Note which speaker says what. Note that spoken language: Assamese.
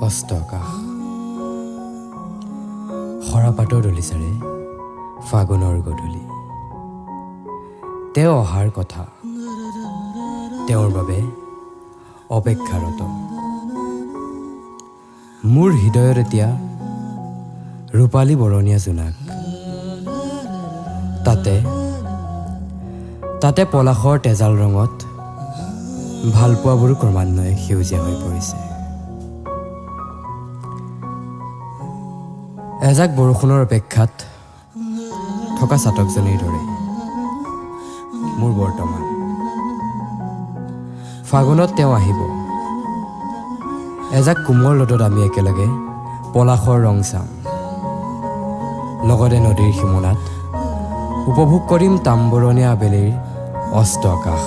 Speaker 1: অস্ত আকাশ, সৰাপাতৰ দলিচাৰে ফাগুনৰ গধূলি। তেওঁ অহাৰ কথা, তেওঁৰ বাবে অপেক্ষাৰত। মোৰ হৃদয়ত এতিয়া ৰূপালী বৰণীয়া জোনাক, তাতে তাতে পলাশৰ তেজাল ৰঙত ভালপোৱাবোৰ ক্ৰমান্বয়ে সেউজীয়া হৈ পৰিছে। এজাক বৰষুণৰ অপেক্ষাত থকা চাতকজনীৰ দৰে মোৰ বৰ্তমান। ফাগুনত তেওঁ আহিব। এজাক কোমল ৰ'দত আমি একেলগে পলাশৰ ৰং চাম, লগতে নদীৰ সীমনাত উপভোগ কৰিম তামবৰণীয়া আবেলিৰ অস্ত আকাশ।